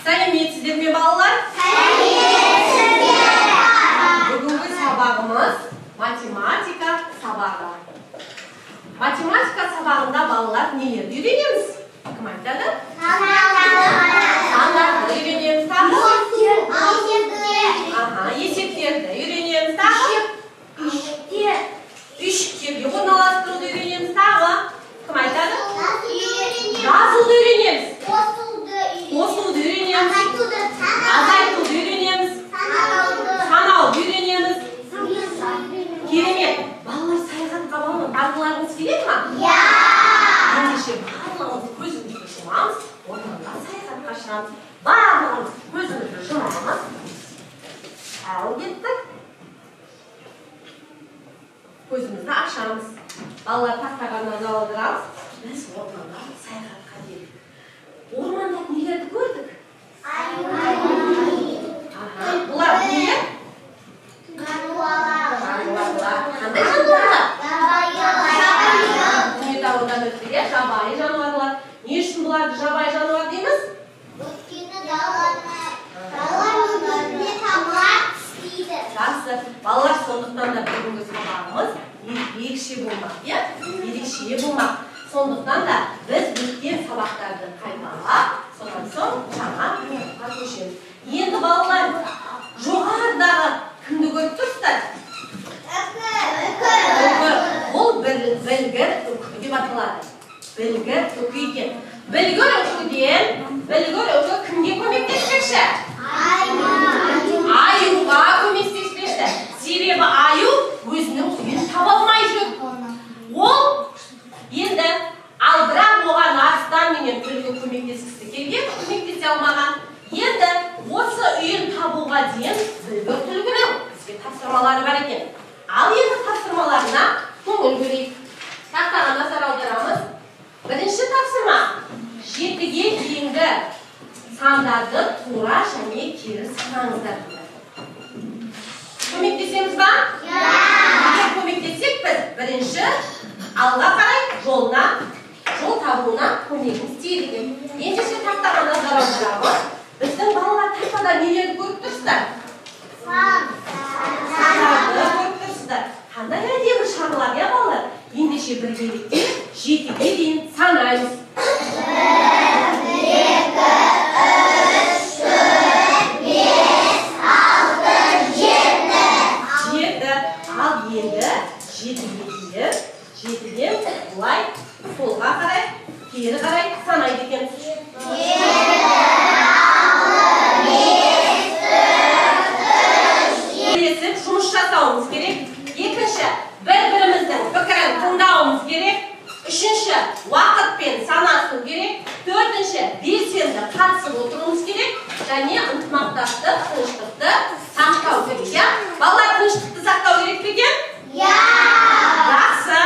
Сәлеметсіздер ме, балалар? Сәлеметсіздер! Бүгінгі сабағымыз математика сабағы. Математика сабағында балалар нелерді үйренеміз? Кім айтады? Сандарды үйренеміз, тағы? Аха, есептерді үйренеміз, тағы? Үйшіктерге орналастыруды үйренеміз, тағы? Кім айтады? Жазуды үйренеміз. Қосуды үйренеміз. Азайтуды үйренеміз. Санауды үйренеміз. Керемет. Балалар, саяхатқа барғыларыңыз келеді ма? Иә. Ендеше барлығымыз көзімізді жұмамыз, орманға саяхатқа шығамыз. Барлығымыз көзімізді жұмамыз. Ал кеттік. Көзімізді ашамыз. Балалар, тақтаға назар аударамыз. Біз орманға саяхатқа келдік. Орманда нелерді көрдік? Аха, бұлар не? Жануарлар. Қандай жануарлар? Дүниетанымдан өттік, иә? Жабайы жануарлар. Не үшін бұларды жабайы жануар дейміз? Өйткені дала өміріне тамақ істейді. Жақсы. Балалар, сондықтан да бүгінгі сабағымыз ерекше болмақ, иә? Ерекше болмақ. Сондықтан да біз өткен сабақтарды қайталап, содан соң жаңа тақырыпқа көшеміз. Енді балалар, жоғарыдағы кімді көріп тұрсыздар? Үкі. Бұл білгір үкі деп аталады. Білгір үкі екен. Білгір үкі кімге көмектеспекші? Аюға көмектеспекші. Себебі аю өзінің үйін таба алмай жүр. Ол енді, ал бірақ оған арыстан менен түлкі көмектескісі келген, көмектесе алмаған. Енді осы үйін табуға дейін білгір түлкінің бізге тапсырмалары бар екен. Ал енді тапсырмаларына көңіл бөлейік. Тақтаға назар аударамыз. Бірінші тапсырма. 7-ге дейінгі сандарды тура және кері санаңыздар дейді. Көмектесеміз ба? Егер көмектессек, біз бірінші алға қарай жол табуына көмегіміз тиеді екен. Ендеше тақтаға назар аударамыз. Біздің балалар, тақтада нелерді көріп тұрсыздар? Сандарды көріп тұрсыздар. Қандай әдемі шарлар, иә, балалар? Ендеше біргелікте 7-ге дейін санаймыз. 1, 2, 3, 4, 5, 6, 7. 7. Ал енді 7-ге дейін, 7-ден былай солға қарай, кері қарай санайды екенбіз. 7, 6, 5, 4, 3. Бірлесіп жұмыс жасауымыз керек. Екінші, бір-біріміздің пікірін тыңдауымыз керек. Үшінші, уақытпен санасу керек. Төртінші, белсенді қатысып отыруымыз керек. Және ынтымақтастық, тыныштықты сақтау керек, иә? Балалар, тыныштықты сақтау керек пе екен? Иә. Жақсы.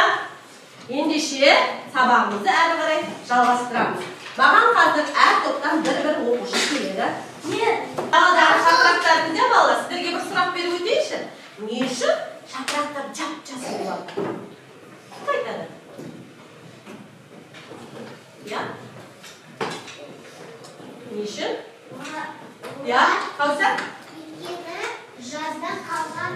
Ендеше сабағымызды әрі қарай жалғастырамыз. Маған қазір әр топтан бір-бір оқушы келеді. Даладағы жапырақтарды да, балалар, сіздерге бір сұрақ беріп өтейінші. Не үшін жапырақтар жап-жасыл болады? Кім айтады? Иә? Не үшін? Иә, Кәусар? Өйткені жазда қалған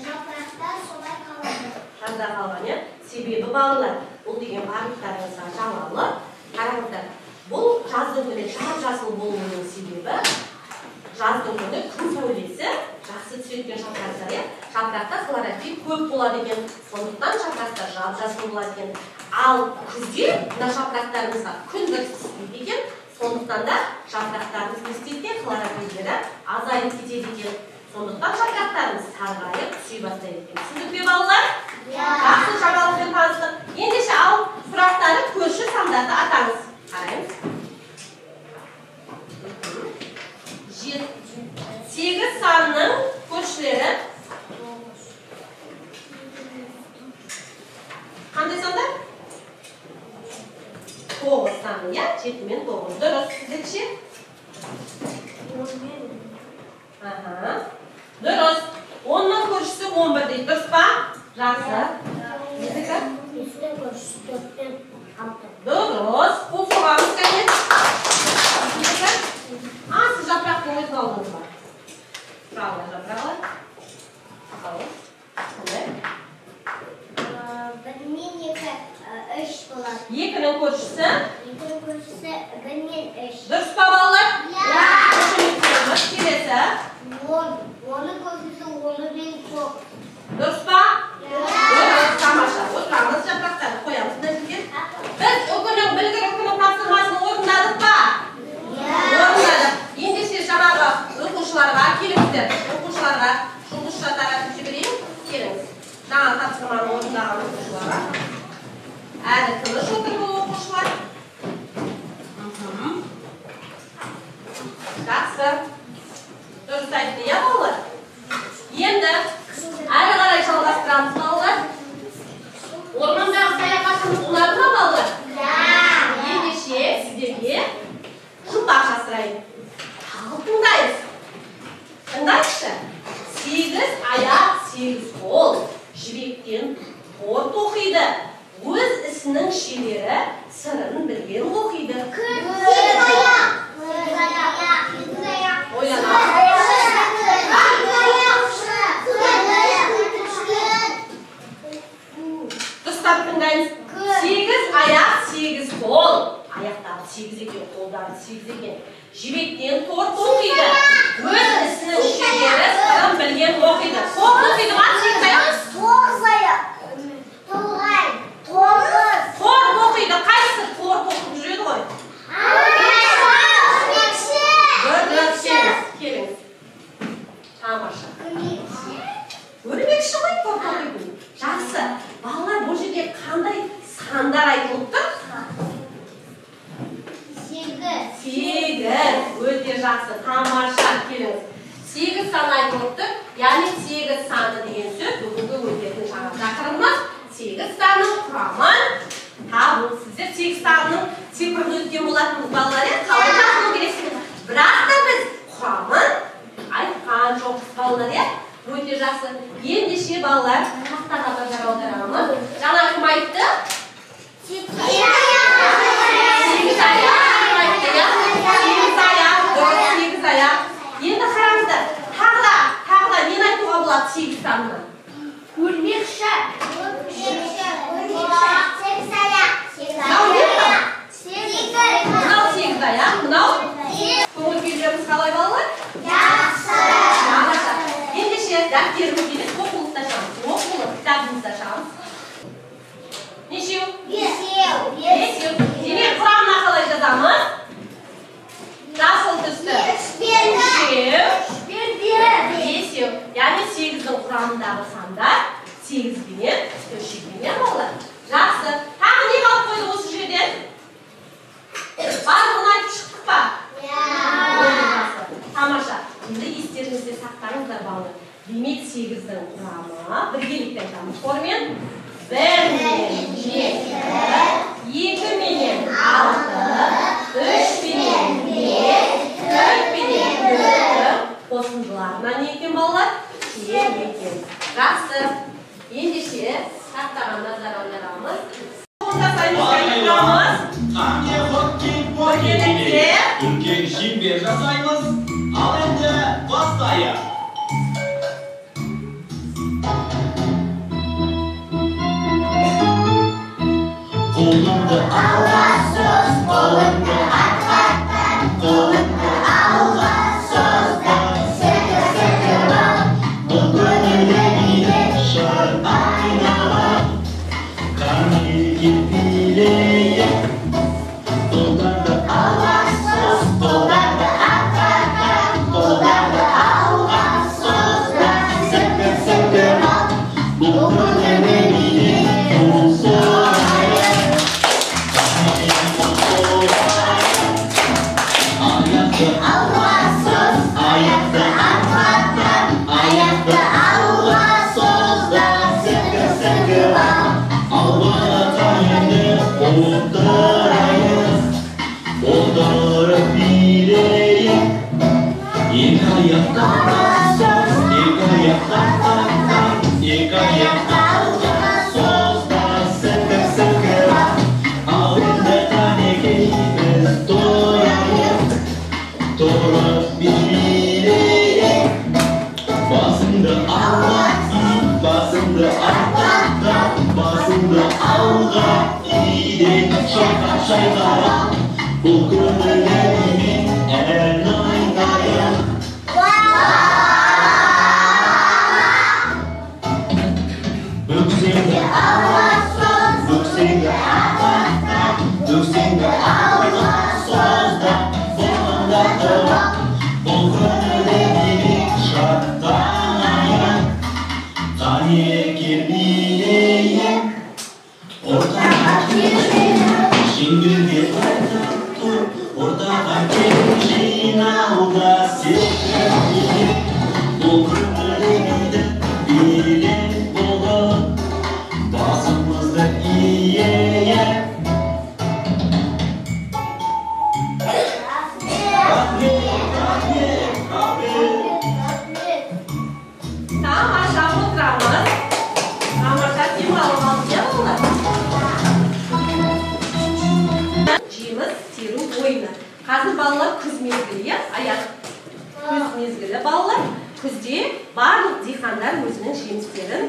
жапырақтар солай қалады. Жазда қалған, иә? Себебі балалар, бұл деген барлықтарыңызға жаңалық. Қараңыздар, бұл жаздың күні жап-жасыл болуының себебі жаздың күні күн сәулесі жақсы түседі екен жапырақтар, иә? Жапырақта хлорофилл көп болады екен, сондықтан жапырақтар жап-жасыл болады екен. Ал күзде мына жапырақтарымызға күн дұрыс түспейді екен, сондықтан да жапырақтарымыз не істейді екен, хлорофилдері азайып кетеді екен. Сондықтан жапырақтарымыз сарғайып түсе бастайды екен. Түсіндік пе, балалар? Иә. Жақсы, жаңалықпен таныстық. Ендеше ал сұрақтары көрші сандарды атаңыз. Қараймыз. 8 санның көршілері қандай сандар? 9 саны, иә? 7 мен 9. Дұрыс. Сіздерше? Аха. Дұрыс. 10-ның көршісі 11 дейді. Дұрыс па? Жақсы. Сіздікі? 5-тің көршісі 4 пен 6. Дұрыс. Қол соғамыз кәне. Сіздікі? алдыңыз ба? Тұра жапырағылар. Ал, қандай? 1 мен 2, 3 болады. 2-нің көршісі? 2-нің көршісі 1 мен 3. Дұрыс па, балалар? Иә. Келесі. 10. 10-ның көршісі 10 мен 9. Дұрыс па? Иә. Дұрыс, тамаша. Отырамыз, жапырақтарды қоямыз мына жерге. Біз үкінің, білгір үкінің тапсырмасын орындадық па? Иә. Орындадық. Ендеше жаңағы оқушыларға келіңіздер. Оқушыларға жұлдызша таратып жіберейін. Келіңіз. Жаңа тапсырманы орындаған оқушыларға. Әрі тыныш отыр бұл оқушылар. Жақсы. Дұрыс айтты, иә, балалар? Енді әрі қарай жалғастырамыз, балалар. Ормандағы саяхатымыз ұнады ма, балалар? Ендеше сіздерге жұмбақ жасырайын. Тағы тыңдаймыз. Тыңдайықшы. 8 аяқ, 8 қол, жібектен тор тоқиды. Өз ісінің шебері сырын білген оқиды. 8 аяқ. 8 аяқ. 8 аяқ. Ойланамыз. Дұрыстап тыңдаймыз. 8 аяқ, 8 қол. Аяқтары 8 екен, қолдары 8 екен. Жібектен тор тоқиды. Өз ісінің шебері сырын білген оқиды. Тор тоқиды ма 8 аяқ? 9 аяқ. Тоғай. 9. Тор тоқиды. Қайсысы тор тоқып жүреді ғой? Өрмекші. Келіңіз. Тамаша. Өрмекші ғой тор тоқитын. Жақсы. Балалар, бұл жерде қандай сандар айтылып тұр? 8. 8. Өте жақсы. Тамаша. Келіңіз. 8 сан айтылып тұр. Яғни 8 саны деген сөз бүгінгі өтетін жаңа тақырыбымыз. 8 санның құрамын табу. Сіздер 8 санның цифрын өткен болатынбыз, балалар, иә? Қалай жазылу керексіңіз? Бірақ та біз құрамын айтқан жоқпыз, балалар, иә? Өте жақсы. Ендеше, балалар, тақтаға назар аударамыз. Жаңа кім айтты? 8 аяқ. 8 аяқ кім айтты, иә? 8 аяқ. Дұрыс, 8 аяқ. Енді қараңыздар, тағы да нені айтуға болады 8 санынан? Өрмекші. 8 аяқ. Мынау не мынау? 8. Мынау 8 аяқ, мынау көңіл күйлеріміз қалай, балалар? Жақсы. Тамаша. Ендеше дәптерімізді емес, оқулықты ашамыз. Оқулық кітабымызды ашамыз. Нешеу? 5. 5. Демек, құрамына қалай жазамыз? Жасыл түсті. 3, 5. Яғни 8-дің құрамындағы сандар 8 бенен 3 бенен балалар. Жақсы. Тағы не қалып қойды осы жерден? Барлығын айтып шықтық па? Жақсы. Тамаша. Енді естеріңізде сақтаңыздар, балалар. Демек, 8-дің құрамы біргелікте айтамыз хормен. 1 менен 7, 2 менен 6, 3 менен 5, 4 менен 4. Қосындыларына не екен, балалар? Тең екен. Жақсы. Ендеше тақтаға назар аударамыз. Қане хоккей Біргелікте. Үлкен шеңбер жасаймыз. Ал енді бастайық. Қолыңды алға соз, қолыңды артқа тарт, қолыңды алға соз да, секір, секір ал. Бұл көңілді билеп шыр айналып, қанеки билейік. Қолдарды алға соз, қолдарды артқа тарт, қолдарды алға соз да, секір, секір ал. Бұл көңілді билеп қол соғайық. Аяқты алға соз, аяқты артқа тарт, аяқты алға соз да, секір, секір ал. Алға енді отырайық, отырып билейік. Екі аяқты алға соз, екі аяқты артқа тарт, екі аяқты алға соз да, секір, секір ал. Ал енді қанекей біз тұрайық, тұрып билейік. Басыңды алға ий, басыңды артқа, басыңды алға ий де шайқа, шайқара. Бұл көңілді мен ән айтайын. Бөксеңді алға соз, бөксеңді артқа, бөксеңді алға соз да, бұрынға тұра. Бұл көңілді мен шаттанайын. Қане кел билейік, ортаға кел, шеңберге қайта тұр, ортаға кел, жинал да секірейік. Бұл көңілді биді билеп болып, басымызды иейік. Рахмет, рахмет, рахмет. Тамаша, отырамыз. Тамаша, демалып алып, иә, балалар? Жеміс теру ойыны. Қазір балалар күз мезгілі, иә, аяқ. Күз мезгілі балалар. Күзде барлық диқандар өзінің жемістерін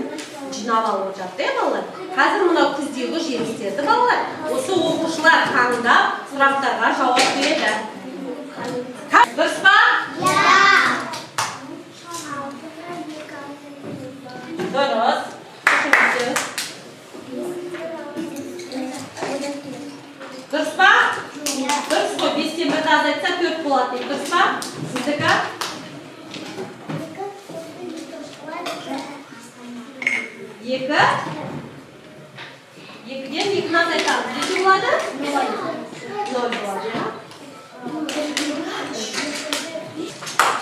жинап алып жатты, иә, балалар? Қазір мынау күздегі жемістерді балалар, осы оқушылар таңдап сұрақтарға жауап береді. Дұрыс па? Дұрыс. Көшіріңіздер. Дұрыс па? Дұрыс қой. 5-тен 1-ді азайтса 4 болады дейді. Дұрыс па? Сіздікі? 2. 2-ден 2-ні азайтамыз. Неше болады? 0 болады, иә?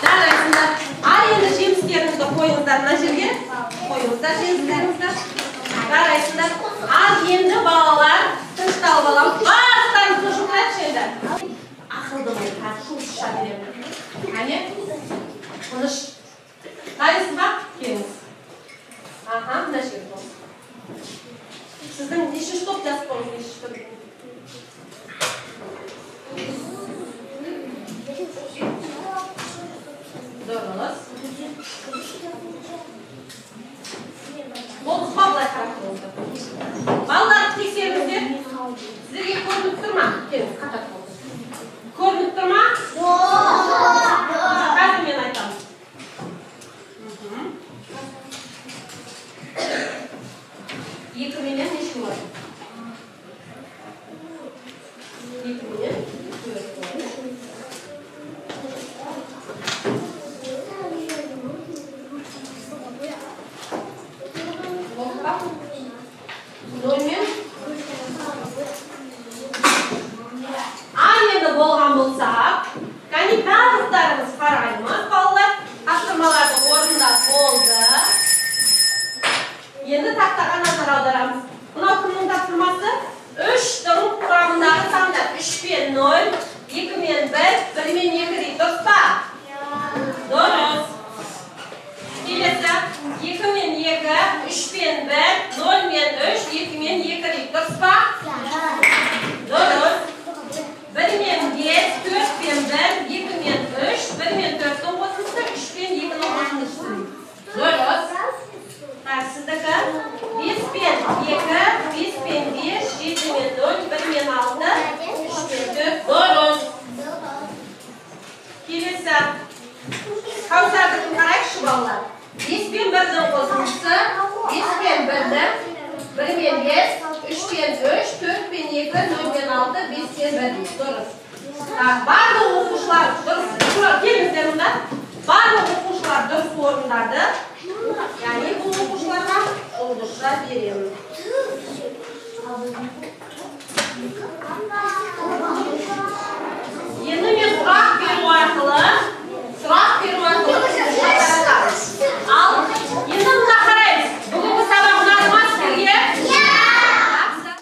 Жарайсыңдар. Ал енді жемістеріңізді қойыңыздар мына жерге. Қойыңыздар жемістеріңізді. Жарайсыңдар. Ал енді балалар тынышталып аламыз. Барлықтарыңыз тыныш отырайықшы енді. Ақылды мен қазір жұлдызша беремін. Әне, тыныш. Дайынсыз ба? Келіңіз. Аха, мына жерге қойыңыз. Сіздің нешінші топ жазып қойыңыз, нешінші топ? Дұрыс. Болды ма, былай қарап тұрыңыздар. Балалар, тексеріңіздер. Сіздерге көрініп тұр ма? Келіңіз, қатар тұрыңыз. Көрініп тұр ма? Қазір мен айтамын. 2 менен неше болады? 2 менен 4 болады. Болды па? 0 мен? Ал енді болған болса, кәне барлықтарыңыз қараймыз, балалар. Тапсырмаларды орындап болды. Енді тақтаға назар аударамыз. Мынау кімнің тапсырмасы? 3-тің құрамындағы сандар. 3 пен 0, 2 мен 1, 1 мен 2 дейді. Дұрыс па? Дұрыс. Келесі 2 мен 2, 3 пен 1, 0 мен 3, 2 мен 2 дейді. Дұрыс па? Дұрыс. 1 мен 5, 4 пен 1, 2 мен 3, 1 мен 4-тің қосындысы, 3 пен 2-нің қосындысы. Дұрыс. Так, сіздікі 5 пен 2, 5 пен 5, 7 мен 0, 1 мен 6, 3 пен 4. Дұрыс. Келесі. Кәусардікін қарайықшы, балалар. 5 пен 1-дің қосындысы, 5 пен 1-дің, 1 мен 5, 3 пен 3, 4 пен 2, 0 мен 6, 5 пен 1 дейді. Дұрыс. Так, барлық оқушылар дұрыс. Келіңіздер мұнда. Барлық оқушылар дұрыс орындады. Яғни бұл оқушыларға жұлдызша беремін.